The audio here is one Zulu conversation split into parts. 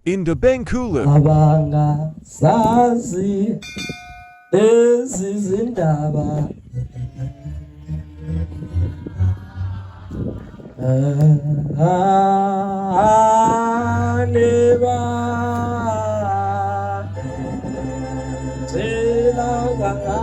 Indabankulu. Abangazazi lezi zindaba. Aneba tshela kangaka.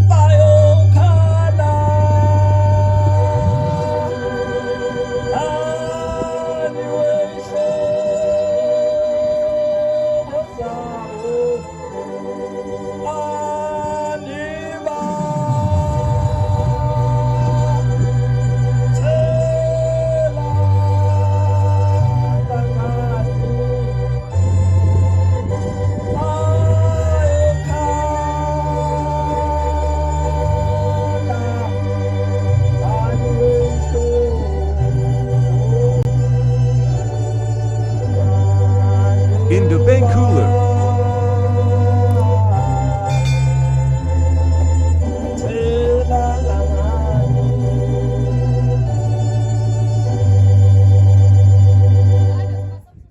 Bayokhala Indabankulu.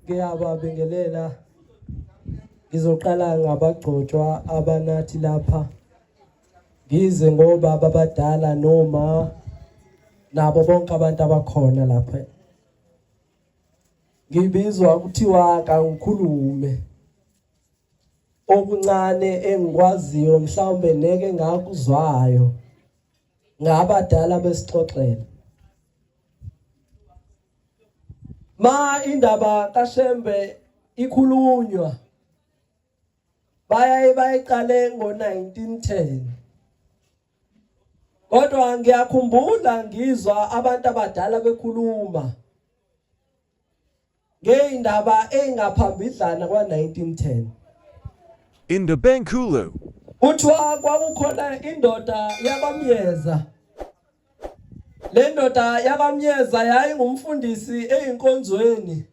Ngiyababingelela. Ngizoqala ngabagcotshwa abanathi lapha. Ngize ngobaba abadala noma nabo bonke abantu abakhona lapha. Ngibizwa kuthiwa kangikhulume. Okuncane engikwaziyo mhlawumbe neke ngakuzwayo ngabadala besixoxela. Ma indaba kaShembe ikhulunywa bayaye bayiqale ngo-1910 kodwa ngiyakhumbula ngizwa abantu abadala bekhuluma ngeyindaba engaphambidlana kwa-1910. Indabankulu. Kuthiwa kwakukhona indoda yakwaMyeza. Le ndoda yakwaMyeza yayingumfundisi eyinkonzweni.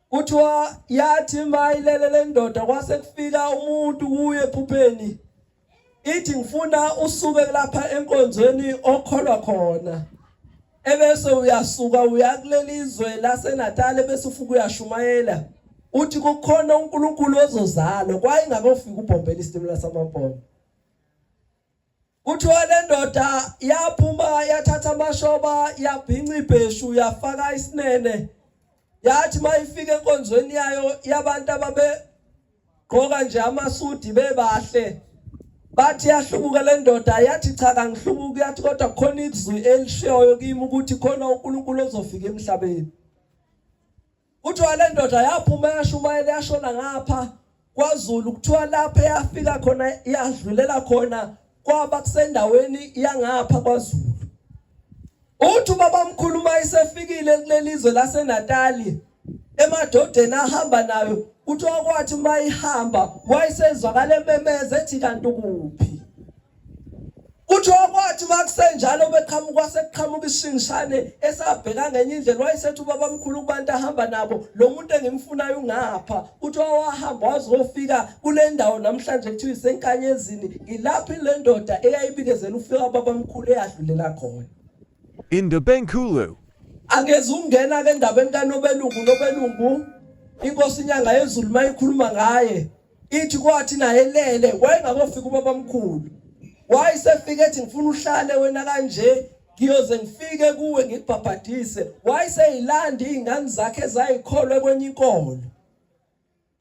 Kuthiwa yathi mayilele le ndoda kwase kufika umuntu kuye ephupheni ithi ngifuna usuke lapha enkonzweni okholwa khona ebese uyasuka uya kuleli zwe laseNatal ebese ufuka uyashumayela uthi kukhona uNkulunkulu ozozalwa kwayingakofika ubhombela isitimela samampondo. Kuthiwa le ndoda yaphuma yathatha amashoba yabhinca ibheshu yafaka isinene yathi mayifika enkonzweni yayo yabantu ababegqoka nje amasudi bebahle bathi yahlubuka le ndoda yathi cha kangihlubuki yathi kodwa kukhona izwi elishoyo kimi ukuthi khona uNkulunkulu ozofika emhlabeni. Kuthiwa le ndoda yaphuma yashumayela yashona ngapha kwaZulu kuthiwa lapho eyafika khona yadlulela khona kwaba kusendaweni yangapha kwaZulu. Uthi ubabamkhulu uma esefikile kuleli zwe laseNatali emadodeni ahamba nayo kuthiwa kwathi uma ihamba wayesezwakala ememeza ethi kanti ukuphi. Kuthiwa kwathi makusenjalo beqhamuka sekuqhamuka isishingishane esabheka ngenye indlela wayesethi ubabamkhulu kubantu ahamba nabo lo muntu engimfunayo ungapha. Kuthiwa wahamba wazofika kule ndawo namhlanje kuthiwa isenkanyezini ilapho le ndoda eyayibikezela ufika ubabamkhulu eyadlulela khona. Indabankulu. Angeze ukungena ke endabeni kaNobelungu Nobelungu inkosi inyanga yezulu mayikhuluma ngaye ithi kwathi naye elele wayengakofika ubabamkhulu wayesefika ethi ngifuna uhlale wena kanje ngiyoze ngifike kuwe ngikubhabhadise wayeseyilanda izingane zakhe ezayikholwe kwenye inkolo.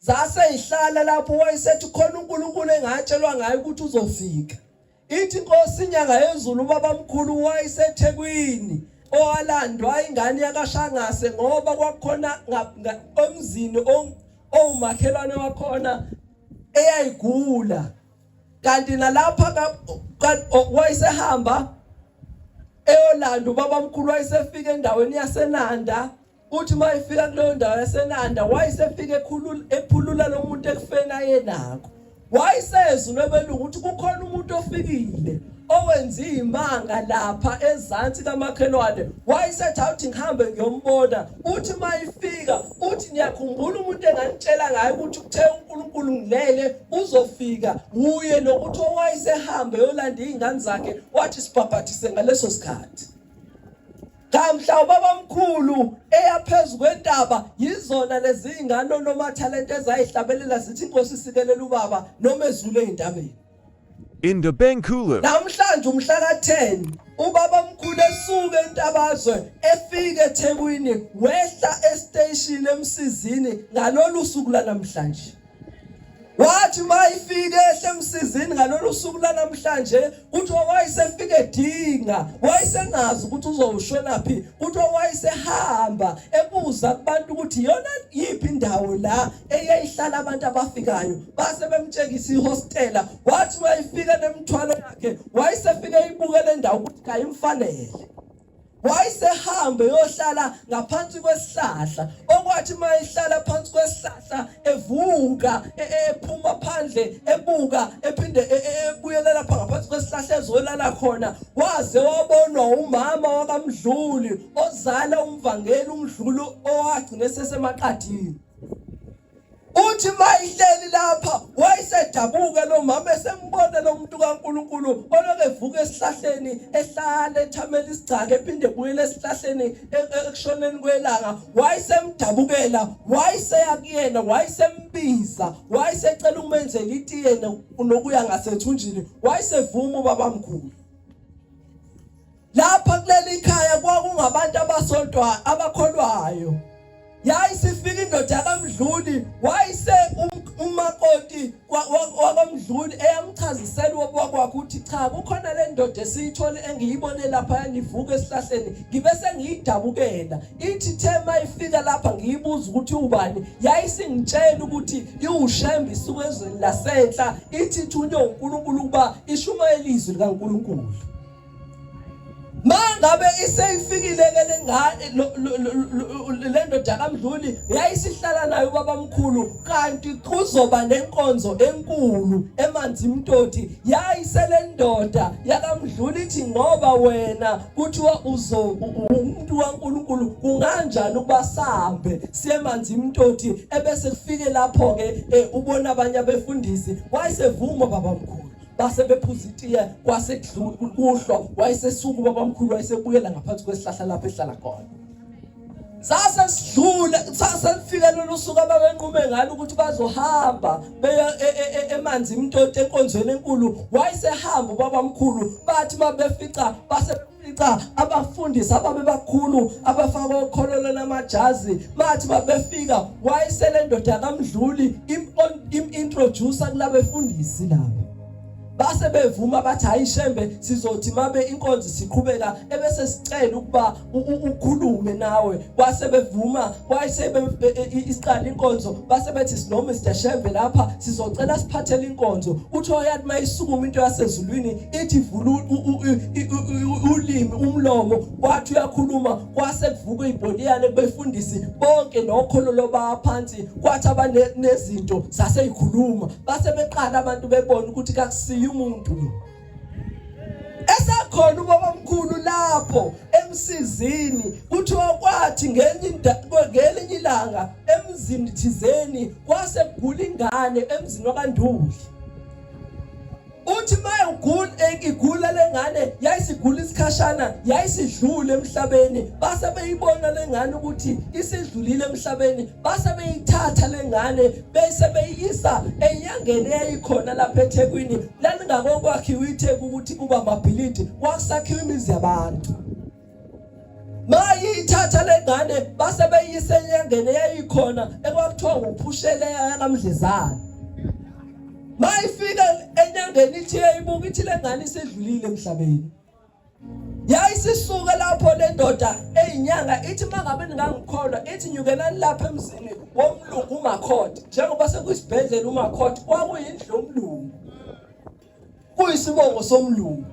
Zase ihlala lapho wayesethi khona uNkulunkulu engatshelwa ngaye ukuthi uzofika. Ithi inkosi inyanga yezulu ubabamkhulu wayeseThekwini owalandwa ingane yakaShangase ngoba kwakukhona emzini owumakhelwane wakhona eyayigula kanti nalapha wayesehamba eyolanda ubabamkhulu wayesefika endaweni yaseNanda. Uthi uma efika kuleyo ndawo yaseNanda wayesefika ekhulula ephulula lo muntu ekufeni ayenakho. Wayesezwa lwebelungu ukuthi kukhona umuntu ofikile owenza izimanga lapha ezansi kamakhelwane. Wayesethi awuthi ngihambe ngiyombona. Uthi uma ifika uthi niyakhumbula umuntu enganitshela ngaye ukuthi kuthe uNkulunkulu ngilele uzofika wuye nokuthi owayesehambe yolanda izingane zakhe wathi sibhabhathise ngaleso sikhathi. Kamhla ubabamkhulu eya phezu kwentaba yizona lezi ngane onomathalente ezayihlabelela zithi inkosi isikelela ubaba noma ezule ezintabeni. In the Bengkulu. Namhlanje umhla ka-10 ubaba omkhulu esuka entabazwe efika eThekwini wehla estation emsizini ngalolu suku lanamhlanje. Wathi mayifike ehle emsizini ngalolu suku lanamhlanje kuthiwa wayesefike edinga wayesengazi ukuthi uzowushonaphi kuthiwa wayesehamba ebuza kubantu ukuthi yona yiphi indawo la eyayihlala abantu abafikayo base bemtshengisa ihostela wathi mayifika nemithwalo yakhe wayesefike ibuke le ndawo ukuthi kayimfanele Wayesehambe yohlala ngaphansi kwesihlahla okwathi uma ehlala phansi kwesihlahla evuka e, e, ephuma phandle ebuka ephinde e, ebuyela lapha ngaphansi kwesihlahla ezolala khona waze wabonwa umama wakamdluli ozala umvangeli umdluli owagcina esesemaqadini Uthi mayihleli lapha wayesedabuka lo mama esembona lo muntu kaNkuluNkulu oloke evuka esihlahleni ehlala ethamela isigcaka ephinde ebuyele esihlahleni e, e, ekushoneni kwelanga wayesemdabukela wayeseya kuyena wayesembiza wayesecela ukumenzela itiye nokuya ngasethunjini wayesevuma ubabamkhulu Lapha kuleli khaya kwakungabantu abasontwa abakholwayo. Yayisifika indoda kaMdluli wayise um, umakoti wakwamdluli eyamchazisela wakwakhe ukuthi cha kukhona le ndoda esiyithole engiyibone lapha yangivuka esihlahleni ngibe sengiyidabukela ithi the mayifika lapha ngiyibuza ukuthi ubani yayisingitshela ukuthi iwushembe isuka ezweni lasenhla ithi ithunywe uNkulunkulu ukuba ishumayele izwi likaNkulunkulu Mangabe iseyifikile ke lengane le ndoda kaMdluli yayisihlala nayo ubabamkhulu kanti kuzoba nenkonzo enkulu eManzimtoti yayisele ndoda yakaMdluli ithi ngoba wena kuthiwa uzo umuntu kaNkulunkulu kunganjani ukuba sambe siye eManzimtoti ebese kufike lapho ke eh, ubona abanye abefundisi wayesevuma babamkhulu base bephuza itiye kwase kuhlwa wayesesuka ubabamkhulu wayesebuyela ngaphansi kwesihlahla lapho ehlala khona sase sidlule sase lifike lolu suku ababenqume ngalo ukuthi bazohamba beya e, e, e, emanzi imtoti enkonzweni enkulu wayesehamba ubabamkhulu bathi mabefica base Cha abafundisi ababebakhulu abafaka okhololo namajazi bathi babefika wayesele ndoda kaMdluli im-introducer kulabefundisi laba base bevuma bathi hayi shembe sizothi mabe inkonzo siqhubeka ebese sicela ukuba ukhulume nawe kwase bevuma kwase e, e, isiqala inkonzo base bethi sino Mr Shembe lapha sizocela siphathele inkonzo uthi oyathi mayisukuma into yasezulwini ithi vula ulimi umlomo wathi uyakhuluma kwase kuvuka ibholiyane kubefundisi bonke nokholo loba phansi kwathi abanezinto saseyikhuluma base beqala abantu bebona ukuthi kakusiyi umuntu lo esakhona ubabamkhulu lapho emsizini kuthiwa kwathi ngenye ngelinye ilanga emzini thizeni kwase kugula ingane emzini wakanduli uthi maye ugula eh, igula lengane yayisigula isikhashana yayisidlule emhlabeni base beyibona lengane ukuthi isidlulile emhlabeni base beyithatha lengane bese beyisa enyangeni eyayikhona lapha eThekwini lalingakokwakhiwa iTheku ukuthi kuba amabhilidi kwakusakhiwa imizi yabantu. Mayithatha lengane base beyise enyangeni eyayikhona ekwakuthiwa nguPhusheleya yakaMdlezana. Mayifika enyangeni ithi ibuka ithi lengane isidlulile emhlabeni. Yayisisuka lapho le ndoda eyinyanga ithi mangabe ningangikholwa ithi nyukelani lapha emzini womlungu uMakhoti njengoba sekuyisibhedlela uMakhoti kwakuyindlu yomlungu kuyisibongo somlungu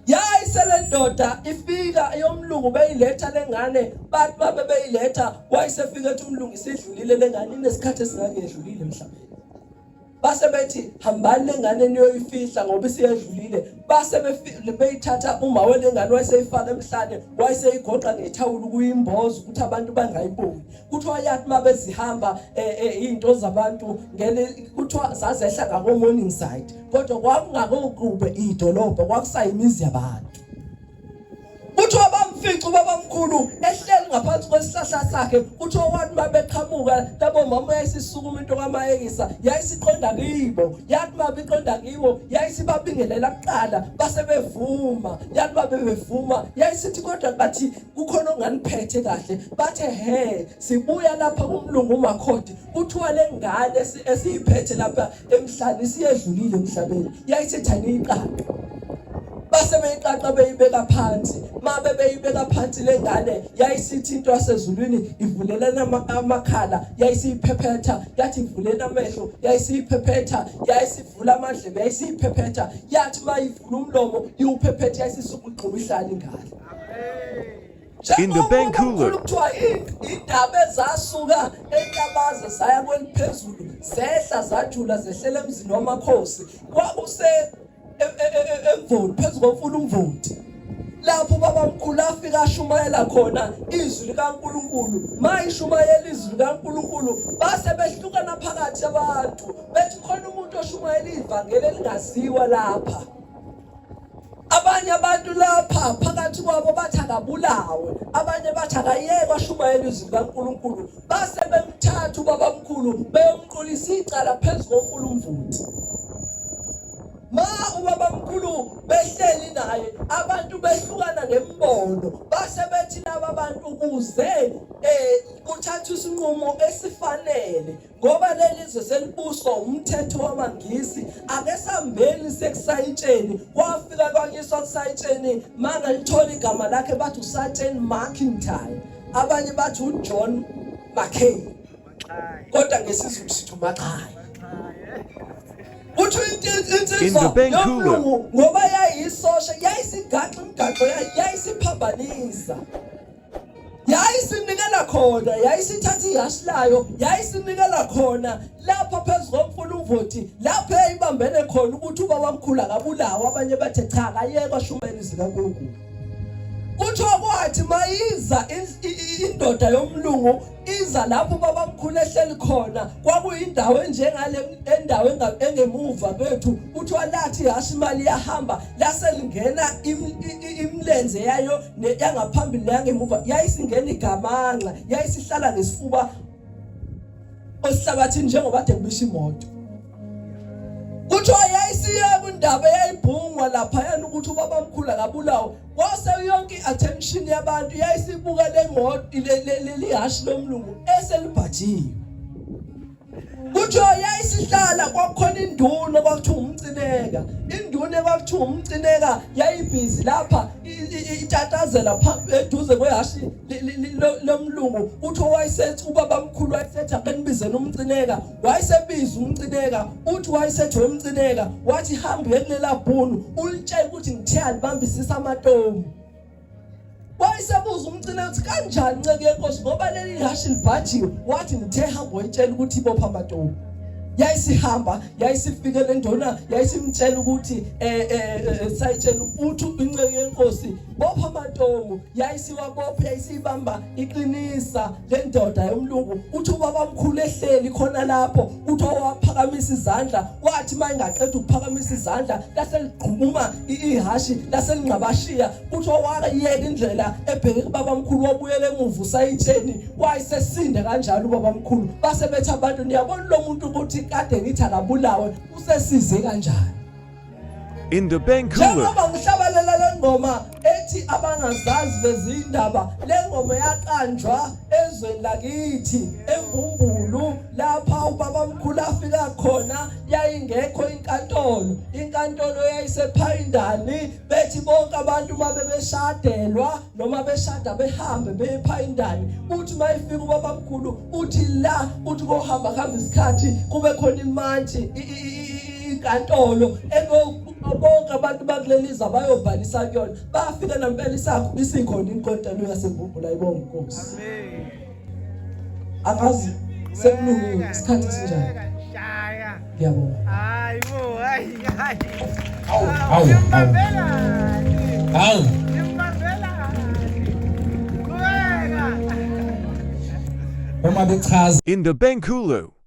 yayisele ndoda ifika eyomlungu beyiletha lengane bathi babe beyiletha wayesefika ethi umlungu isidlulile lengane inesikhathi esingakuyedlulile emhlabeni base bethi hambani lengane niyoyifihla ngoba isiyedlulile base beyithatha uma welengane wayeseyifaka emhlane wayeseyigoqa ngethawula ukuyimboza ukuthi abantu bangayiboni kuthiwa yathi uma bezihamba eh, eh, iy'nto zabantu ngele kuthiwa zazehla ngako-morning side kodwa kwakungakokube idolobha kwakusayimizi yabantu Kuthiwa bamfica ubabamkhulu ehleli ngaphansi kwesihlahla sakhe. Kuthiwa wathi mabeqhamuka labo mama yayisisukuma into kamayekisa yayisiqonda kibo. Yathi mabiqonda kibo yayisibabingelela kuqala base bevuma. Yathi babevuma yayisithi kodwa bathi kukhona onganiphethe kahle. Bathe he sibuya lapha kumlungu uMakhoti kuthiwa lengane esiyiphethe lapha emhlane isiyedlulile emhlabeni yayithi aniyiqaqe base beyiqaqa beyibeka phansi mabe beyibeka phansi lengane yayisithi into yasezulwini ivulelana amakhala yayisiyiphephetha yathi ivulena amehlo yayisiyiphephetha yayisivula amadlebe yayisiyiphephetha yathi mayivula umlomo iwuphephetha yayisisuka ugxuma ihlala ingane In the Bengkulu. Kuthiwa indaba ezasuka enkabaze zaya kweliphezulu zehla zajula zehlela emzini wamakhosi kwakuse e, e, e, emvoti phezu komfula umvoti lapho babamkhulu afika ashumayela khona izwi likaNkuluNkulu mayishumayela izwi likaNkuluNkulu base behlukana phakathi abantu bethi khona umuntu oshumayela ivangeli elingaziwa lapha Abanye abantu lapha phakathi kwabo bathi akabulawe, abanye bathi akayekwe ashumayele izwi likaNkulunkulu. Base bemthatha ubabamkhulu beyomqulisa icala phezu komfula umvuthi. Ma ubabamkhulu behleli naye abantu behlukana ngembono base bethi laba bantu ukuze eh kuthathwe isinqumo esifanele ngoba leli zwe selibuswa umthetho wamaNgisi ake sambeni sekusayitsheni kwafika kwanyiswa kusayitsheni mangalithola igama lakhe bathi usatsheni McIntyre abanye bathi uJohn McCain kodwa ngesiZulu sithi uMaxhayi Uthi insizwa yomlungu ngoba yayisosha yayisigaxa imigaqo yayisiphambanisa yayisinikela khona yayisithatha ihashi layo yayisinikela khona lapho phezu komfula umvoti lapho yayibambene khona ukuthi uba wamkhulu akabulawa abanye bathe cha akayekwa shumela izwi kaNkulunkulu kuthiwa kwathi mayiza indoda yomlungu iza lapho babamkhulu ehleli khona kwakuyindawo enjengale endawo engemuva kwethu kuthiwa lathi ihhashi imali iyahamba lase lingena imilenze yayo yangaphambili neyangemuva yayisingena igamanxa yayisihlala ngesifuba osihlabathini njengoba kade kubisha imoto kuthiwa yayisiye kwindaba eyayibhungwa laphayana ukuthi ubabamkhulu akabulawe kwase yonke i-attention yabantu yayisibuka le moto leli hashi lomlungu eselibhajiwe Kuthiwa yayisihlala kwakukhona induna kwakuthiwa umcineka induna kwakuthiwa umcineka yayibhizi lapha itatazela eduze kwehashi lomlungu kuthiwa wayesethi ubabamkhulu wayesethi ake nibizeni umcineka wayesebiza umcineka uthi wayesethi wemcineka wathi hamba uye kulela bhunu ulitshele ukuthi ngithe alibambisisa amatomu Wayesebuza umcina ukuthi kanjani nceku yenkosi ngoba leli hashi libhajiwe wathi ngithe hamba wayitshela ukuthi ibopha amatomu yayisihamba yayisifike le ndona yayisimtshela ukuthi eh, eh, eh sayitshela uthi inceku yenkosi bopha amatomu yayisiwabopha yayisibamba iqinisa le ndoda yomlungu uthi ubabamkhulu ehleli khona lapho uthi owaphakamisa izandla wathi uma engaqeda ukuphakamisa izandla laseligquma ihashi laselingqabashiya uthi owayeka indlela ebheke kubabamkhulu wabuyela emuva usayitsheni wayesesinda kanjalo ubabamkhulu base bethi abantu niyabona lo muntu ukuthi kade ngithi akabulawe usesize kanjani In the Bengkulu. Njengoba ngihlabalela le ngoma ethi Bethi abangazazi lezindaba lengoma yaqanjwa ezweni lakithi eMbumbulu lapha ubaba mkhulu afika khona yayingekho inkantolo inkantolo yayisephayindani bethi bonke abantu uma bebeshadelwa noma beshada behambe beyephayindani uthi mayifika ubaba mkhulu uthi la uthi kohamba kuhamba isikhathi kube khona imantshi inkantolo bonke abantu bakuleli zwe bayobhalisa kuyona bafika nampela isakho isikhona inkantolo yasembumbula ayibonga inkosi angazi sekulungile isikhathi sinjani ngiyabonga hayi bo hayi hayi Awu, awu, awu. Awu. Uma bechaza In the Bengkulu.